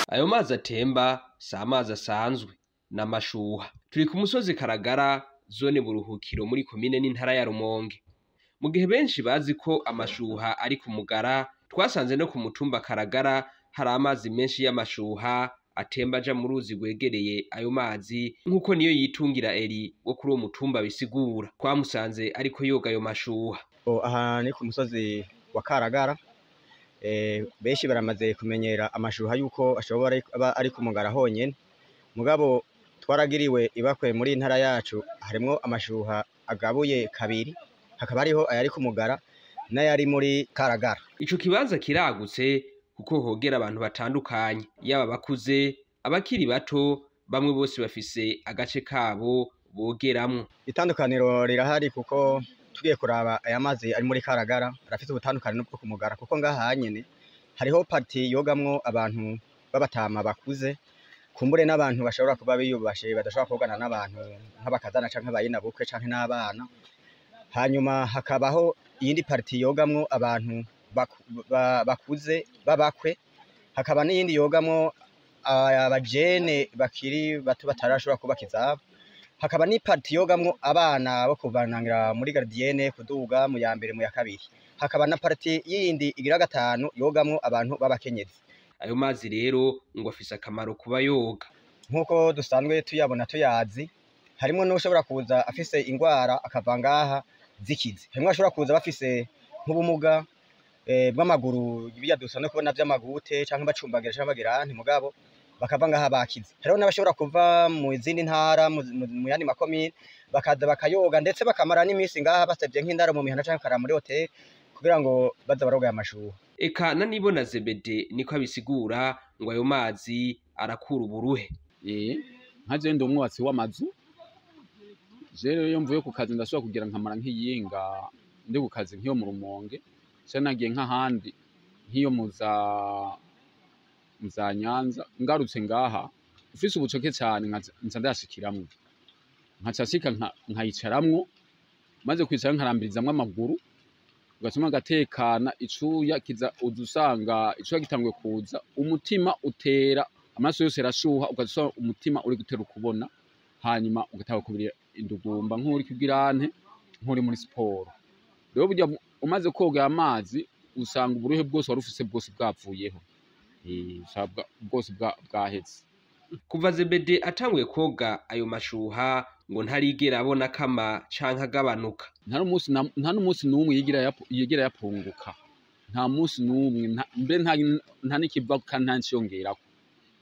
Ayo mazi atemba si amazi asanzwe, ni amashuha. Turi ku musozi Karagara, zone Buruhukiro, muri komine n'intara ya Rumonge. Mu gihe benshi bazi ko amashuha ari ku Mugara, twasanze no ku mutumba Karagara hari amazi menshi y'amashuha atemba aja mu ruzi rwegereye ayo mazi, nk'uko niyo yitungira Eri wo kuri uwo mutumba bisigura. Twamusanze ariko yoga ayo mashuha. Aha ni ku musozi wa Karagara. Benshi baramaze kumenyera amashuha yuko ashobora aba ari ku Mugara honyene, mugabo twaragiriwe ibakwe muri ntara yacu harimwo amashuha agabuye kabiri, hakaba hariho ayari ku Mugara n'ayari muri Karagara. Ico kibanza kiragutse kuko hogera abantu batandukanye, yaba abakuze, abakiri bato, bamwe bose bafise agace kabo bogeramwo. Itandukaniro rirahari kuko tugiye kuraba aya mazi ari muri Karagara arafise ubutandukane n'ubwo ku Mugara, kuko ngaha nyene hariho partie yogamwo abantu b'abatama bakuze, kumbure n'abantu bashobora kuba biyubashe badashobora kogana n'abantu nk'abakazana canke abayinabukwe canke n'abana. Hanyuma hakabaho iyindi partie yogamwo abantu bakuze b'abakwe, hakaba n'iyindi yogamwo abajene bakiri bato batarashobora kubaka izabo, hakaba n'ipartie yogamwo abana bo kuvanangira muri gardienne kuduga mu ya mbere mu ya kabiri, hakaba na partie yindi igira gatanu yogamwo abantu b'abakenyezi. Ayo mazi rero ngo afise akamaro kuba yoga. Nk'uko dusanzwe tuyabona tuyazi, harimwo n'ushobora kuza afise ingwara akava ngaha zikize, harimwo ashobora kuza bafise nk'ubumuga bw'amaguru, birya dusanzwe kubona vy'amagute canke bacumbagira canke bagira nti, mugabo bakava ngaha bakize. Hariho n'abashobora kuva mu zindi ntara, mu yandi makomine, bakaza bakayoga, ndetse bakamara n'iminsi ngaha basavye nk'indaro mu mihana canke bakarara muri hoteli kugira ngo baze baroga aya mashuha. Eka na Nibona Zebede niko abisigura, ngo ayo mazi arakura uburuhe. Nka je ndi umwubatsi w'amazu, je rero iyo mvuye ku kazi ndashobora kugira nkamara nk'iyinga ndi ku kazi nk'iyo mu Rumonge, canke nagiye nk'ahandi nk'iyo muza Nyanza, ngarutse ngaha ufise ubucoke cane nca ndayashikiramwo, nkaca nshika nkayicaramwo, maze kwicara nkarambirizamwo amaguru, ugatuma ngatekana, icuya kiza, uza usanga icuya gitanguye kuza, umutima utera, amaraso yose arashuha, ugaca usanga umutima uri gutera ukubona, hanyuma ugatangura kubira indugumba nk'uri kubwirante nk'uri muri siporo. Rero burya umaze koga amazi usanga uburuhe bwose wari ufise bwose bwavuyeho, usanga bwose bwaheze. Kuva Zebede atanguye koga ayo mashuha ngo ntarigera abona kama canke agabanuka. Nta n'umunsi n'umwe yigera yapunguka, nta munsi n'umwe, mbe nta n'ikiva kandi nta n'iciyongerako,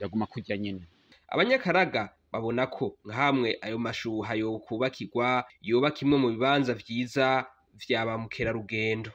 yaguma kurya nyene. Abanyakaraga babona ko nkamwe ayo mashuha yokubakirwa yoba kimwe mu bibanza vyiza vya ba mukerarugendo.